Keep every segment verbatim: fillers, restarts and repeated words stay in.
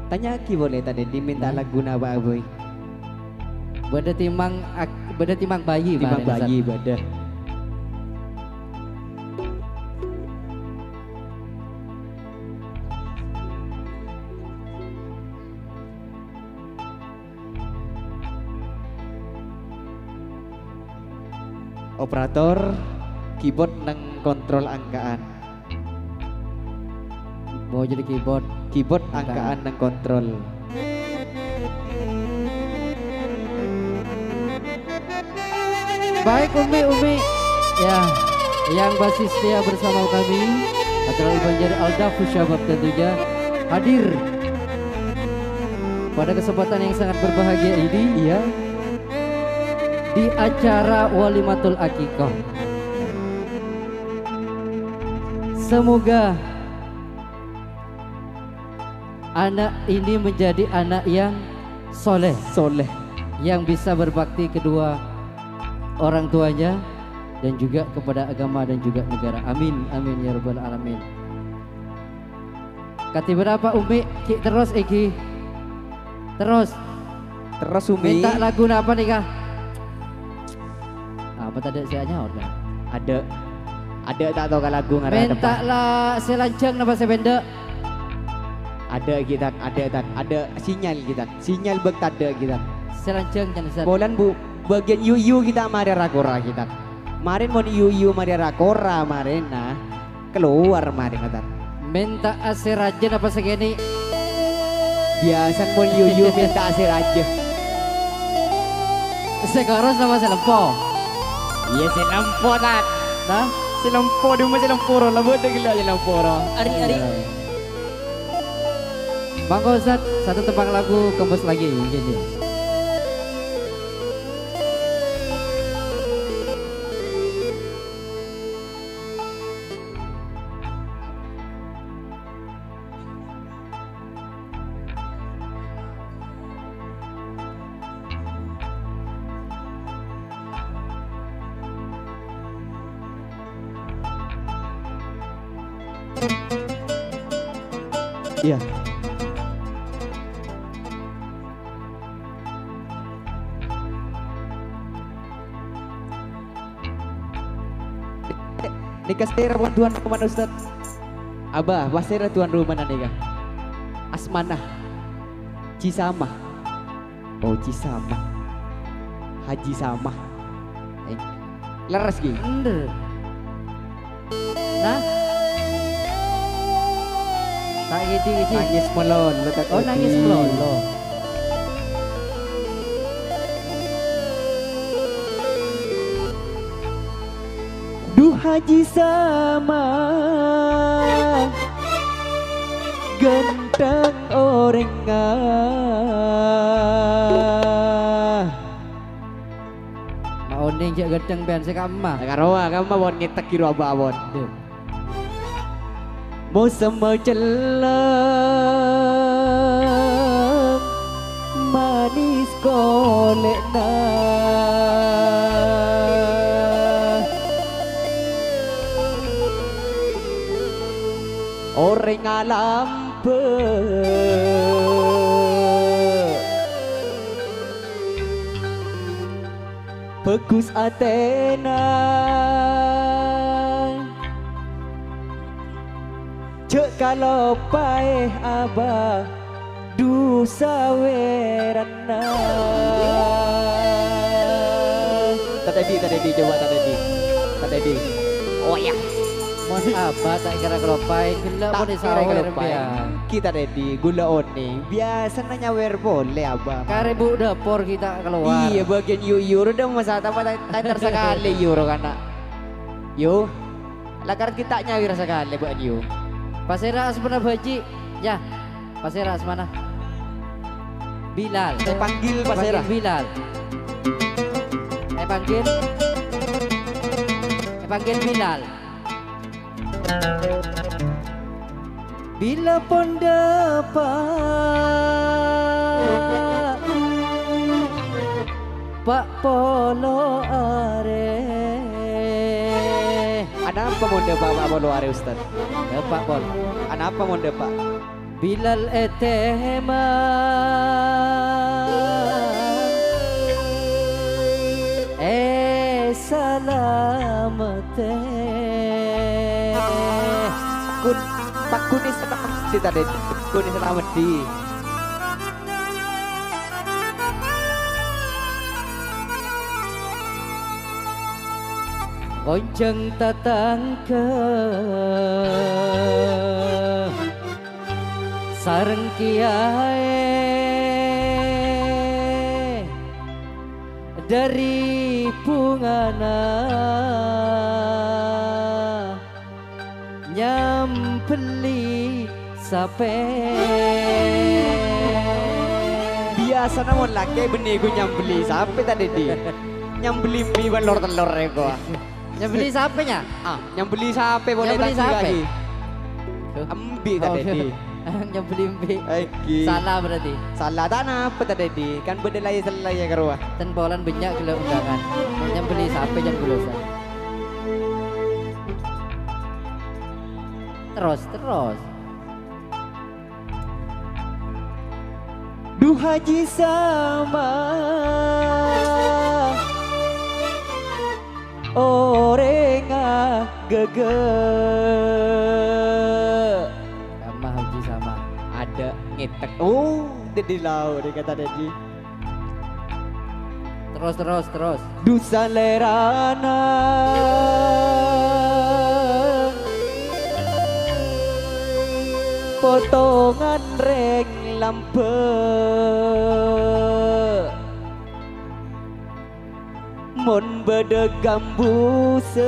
Tanya'aghi polè, Tad Edi, mènta Hmm. lagghu napa'a bhâi? Bâdâ timang ak-, bâdâ timang bayi, Timang kemarin, Ustaz. Bayi, bâdâ. Operator, keyboard neng kontrol angka'an. Mau jadi keyboard. Keyboard angka'an. Angka'an neng kontrol. Baik, Umi, Umi. Ya, yang masih setia bersama kami, Adrarul Banjar Aldaf Syabab tentunya hadir pada kesempatan yang sangat berbahagia ini. Iya. Di acara Walimatul Aqiqah. Semoga anak ini menjadi anak yang soleh. Soleh. Yang bisa berbakti kedua orang tuanya dan juga kepada agama dan juga negara. Amin, amin, ya rabbal alamin. Kadhi bârâmpa, Umi? Ghi' terros, èngghi. Terros. Terros, Umi. Mènta lagghu napa nèka? Apa tadâ' sè anyaor, kan? Adâ'. Adâ' ta' tao ka lagghu ngaran Mènta apa? La sè lanjhâng napa sè pèndhâ'? Adâ', ghi' Tad, adâ', Tad. Adâ' sinyal, ghi' Tad. Sinyal bâk tadâ', ghi' Tad. Sè lanjhâng, can, Ustaz. Polana, Bu, bâgiyân yu-yu ghi' Tad marè ra-kora, ghi' Tad. Marèn mon yu-yu marè ra-kora marèn, nah. Kalowar marèna, Tad. Mènta asè rajâ napa sè kènè'? Biyasana mon yu-yu mènta asè rajâ. Sè koros napa sè lempo? Iyâ, sè lempo, Tad. Nah? Sè lempo, dhumma sè lempo ro, la bâdâ ghellâ' sè lempo ro. Ari, ari. Iyâ. Mangka, Ustaz, satu tembang lagu kempes lagi, mungkin, ya. Iya. Nèka sèra pon tuan rumana, Ustaz? Abah, pasèra tuan rumana nèka? Asmana? Cisama? Oh, Cisama. Haji Sama. Eh, lerres, ghi? Endher. Nah. Tak ngidi-ngidi. Nangis melon, letak Oh, nangis ngidi. Melon, lo. Duh, Haji Sama, ghântheng orèngnga. Ma' onèng jhâ' ghântheng bân sè kamma. Karowa, kamma pon ngètèk ghi' rowa abâ' pon. Duh. Mosemma celleng, manis kolè'na. Orèng alambâ'. Bhâghus atèna. Jhâ' kaloppaè, Abah, dhusa wèrana. Tad Edi, Tad Edi, coba Tad Edi. Tad Edi. Oh, ya. Mon Abah ta' kèra kaloppaè, ghellâ' Ta' pon kèra èsawèr kaloppaè. Empèyan. Ghi' Tad Edi, ghulâ onèng. Biyasana nyawèr polè, Abah. Karè bu' dâpor ghi' ta' kalowar. Iyâ, bâgiyân yu-yu, rowa dâ' masa ta' ta' entar sakalè, yu, ro kana'. Yu, lakar ghi' ta' nyawèr sakalè, bâ'na, yu. Pasèra asmana bhâji', yâ? Pasèra asmana? Bilal. Èpanggil pasèra? Èpanggil Bilal. Èpanggil. Èpanggil Bilal. Bilâ pon dâpa', pa' polo arè. Anapa mon dâpa' pa' polo arè, Ustaz? Dâpa' pon. Anapa mon dâpa'? Bilal ètèmang, èsalameddhi. Kun-, paggun èsalameddhi tadâ'. Paggun èsalameddhi. Konjhâng tatangghâ sareng kèyaè dhâri bhungana nyambelli sapè. Biyasana mon lakè' bânnè ghu nyambelli sapè tadâ' dhi. Nyambelli bi' bân lor-tellor rèko. Nyambelli sapè, nya? Ah, nyambelli sapè polè. Nyambelli tadâ' sapè? Lagi. Duh. Embi' tadâ' dhi. Nyambelli embi'. Èngghi. Sala berarti. Sala, ta' napa tadâ' dhi. Kan bâdâ lay-sellay ka rowa. Ten polana bânnya' ghellâ' undangan. Nyambelli sapè jhân ghulâ sa. Terros, terros. Dhu Hajji Sama, orèngnga ghâghâ. Sama, Hajji Sama. Adâ' ngètèk. Oh, dhâddhi lao' rèya tadâ' dhi. Terros, terros, terros. Dhu salèrana potongan rèng lambâ'. Mon bâdâ ghâmbusân,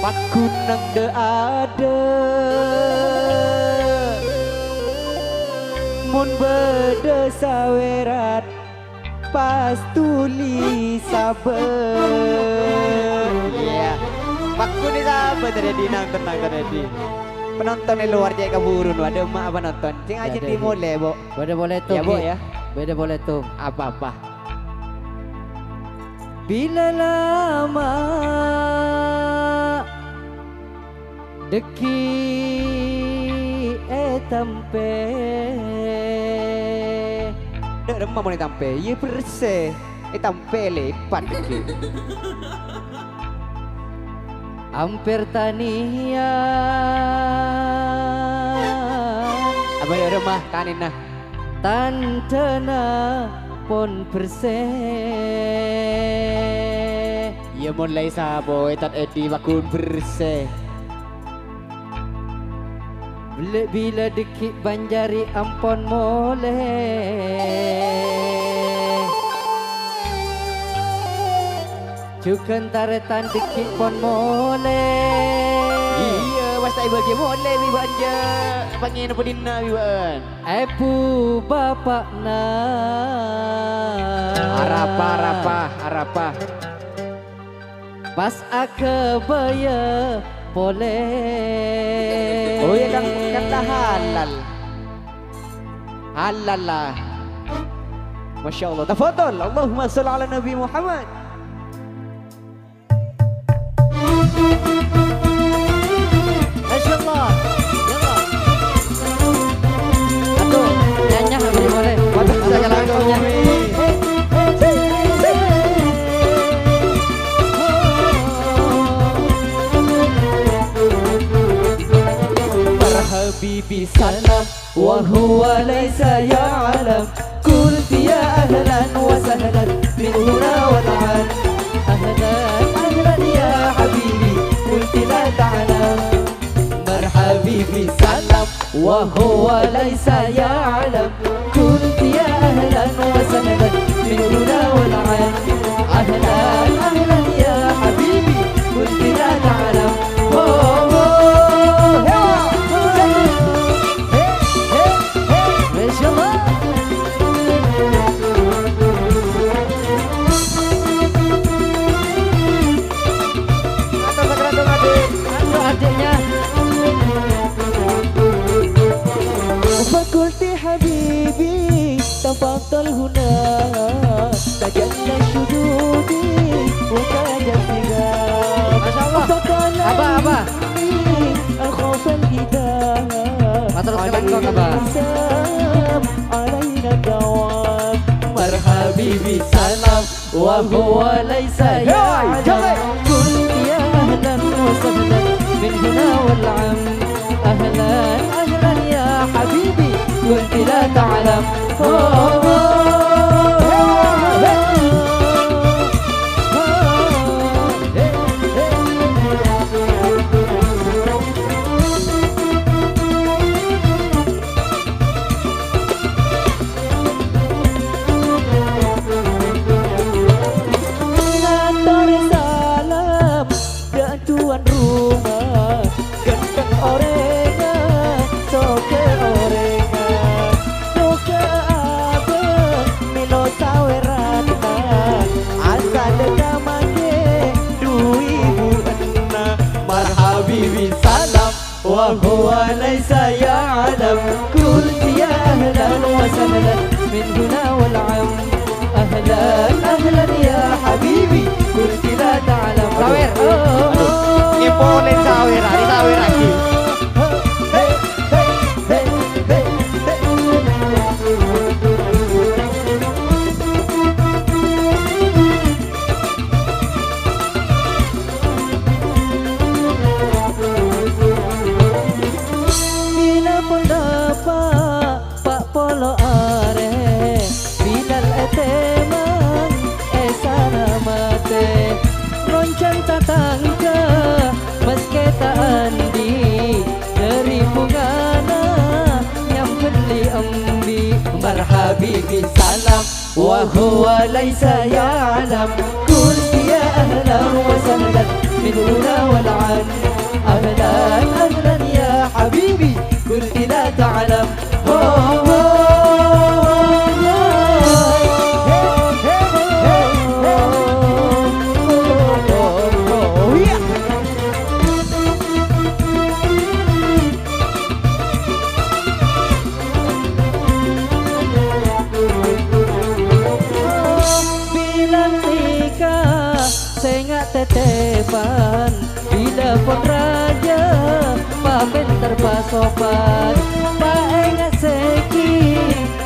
paggun neng dhâ'-adâ'. Mon bâdâ sawèrat, pas dhuli sabâ'. Iyâ. Paggun sabâ' tadâ' dhi, nang-tennang tadâ' dhi. Penonton è lowar cè' kabhurun, wa, dâ' emma'a penonton. Sèng ajhât dhi molè, Bu'. Bâdâ polè, Tung, ya, Bu', ghi. Ya. Bâdâ polè, Tung. Apa-apa. Bilâ lama dhâggi' ètampè. Dâ' remma mon ètampè, iyâ bersè. Ètampè lèpat dhâggi'. Ampèr tanèyan. Abâ' dâ' remma tanèna. Tandhâna pon bersè. Iyâ, mon la èsapowè tadâ' dhi paggun bersè. Bilâ, bilâ dhâggi' bân jhâri' ampon molè. Jhughân tarètan dhâggi' pon molè. Iyâ, pas ta' èbâghi molè bi' bâ'ân jâ' pangènna budina bi' bâ'ân. Èbhu bapa'na. Arapa, arapa, arapa. Pas aghâbâyâ polè. Oh iyâ, kan, kan la halal. Halal la. Masya Allah. Tafadhal. Allahumma shalli ala Nabi Muhammad. Masya Allah. Ya Allah. Aduh, nyanyah lagi boleh. Waduh, saya langsung nyanyi. Marhabi bi salam. وهو ليس يعلم. قلت يا أهلا وسهلا من هنا وتعال. أهلا أهلا يا حبيبي، قلت لا تعلم. مرحبي بسلام وهو ليس يعلم. قلت يا أهلا وسهلا من هنا وتعال. أهلا أهلا يا حبيبي، قلت لا تعلم. هو، هو، هو. Masya Allah. Aduh, adiknya. فقلت حبيبي تفضل هنا، تجلى شدودي وتاج الثياب. Masya Allah. فقال Abah, Abah. إني أخاف الإتيان. Apa? Salam alaina dawam. Marhabi bi salam wa huwa laisa ya'lam. Qultu ya ahlan wa sahlan min huna wal 'am. Ahlan, ahlan ya habibi, qultu la ta'lam. Oh, oh, oh, oh, oh. Ngator salam dâ' tuan rumah, ghântheng orèngnga, soghi orèngnga, moghâ abâ' mèlo sawèranna, asal ka mangkè dhu ibu'na. Marhabi bi salam wa huwa laisa ya'lam. Qultu ya ahlan wa sahlan min huna wal 'am. Ahlan, ahlan ya habibi, qultu la ta'lam. Sawer. Oh, oh, oh. Ngepolè sawer, ini sawer lagi. Hey, hey, hey, hey, hey. Bilâ ponapa pa' polo arè, Bilal ètèmang èsalamatè. Ngonjhâng tatangghâ, maskè ta' andi', dâri bhungana nyambelli embi'. Marhabi bi salam wa huwa laisa ya'lam. Qultu ya ahlan wa sahlan min huna wal 'am. Ahlan, ahlan ya habibi, qultu la ta'lam. Oh, oh, oh, oh. Bilân dhika sè nga' tètèpan, bilâ pon rajâ, papènter pasopan, paènga' sèki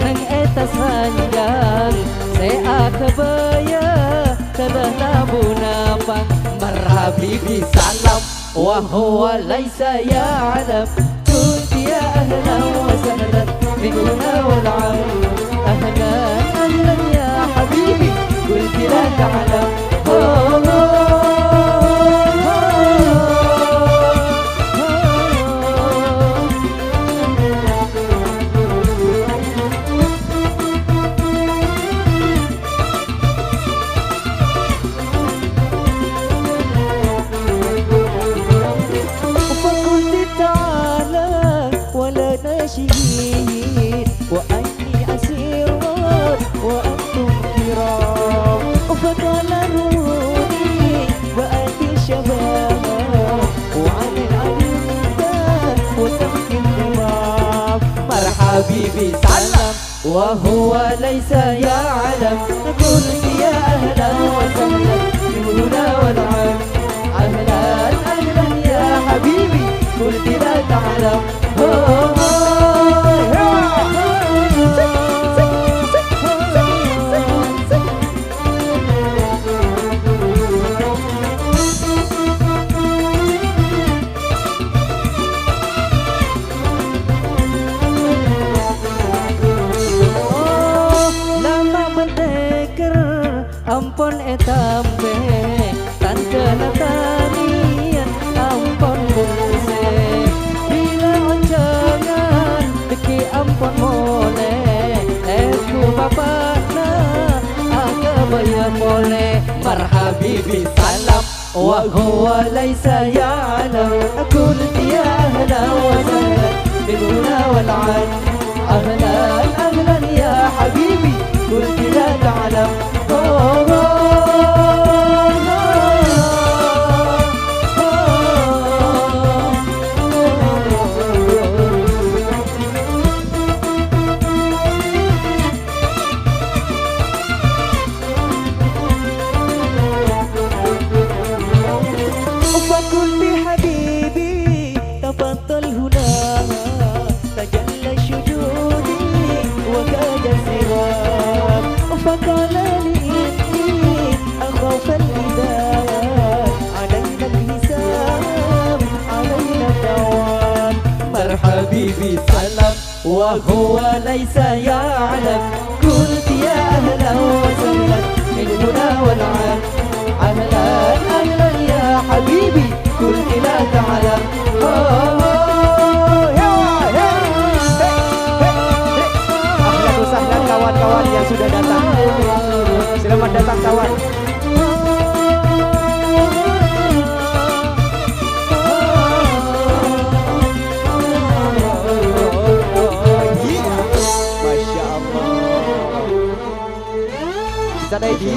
neng è attas ranjang, sè aghâbâyâ kèra labu napang. Marhabi bi salam. Wa huwa laisa ya'lam. Qultu ya ahlan wa sahlan min huna wal 'am. Ahlan, ahlan ya habibi, qultu la ta'lam. Oh, oh, oh, oh, oh. فقلت تعالى ولا نشهد وأني أسير وأنتم كرام. فقال روحي وأنت شباب وعن العلم وتحت التراب. مرحبا بسلام. وهو ليس يعلم. قلت يا أهلا وسهلا بالهدى والعلم. أهلا أهلا يا حبيبي، قلت لا تعلم. Oh, lama bân tèkèr ampon ètampè, tandhâna tanèyan ampon bhungse. Bilâ onjhângan dhâggi' ampon molè, èbhu bapa'na aghâbâyâ polè. Marhabi bi salam. وهو ليس يعلم. قلت يا أهلا وسهلا بالهدى والعلم. أهلا أهلا يا حبيبي، قلت لا تعلم. فقلت حبيبي تفضل هنا، تجلى قال لإبليس أخاف الإذا علينا الحساب علينا الدوام. مرحبا بسلام وهو ليس يعلم. قلت يا أهلا وسهلا من هنا والعام. أهلا أهلا يا حبيبي. Kulkila ta'ala. Oh, oh, oh, ya, ya. Ahlan wa sahlan kawan-kawan yang sudah datang. Selamat datang, kawan. Masya Allah. Di sana, Edi.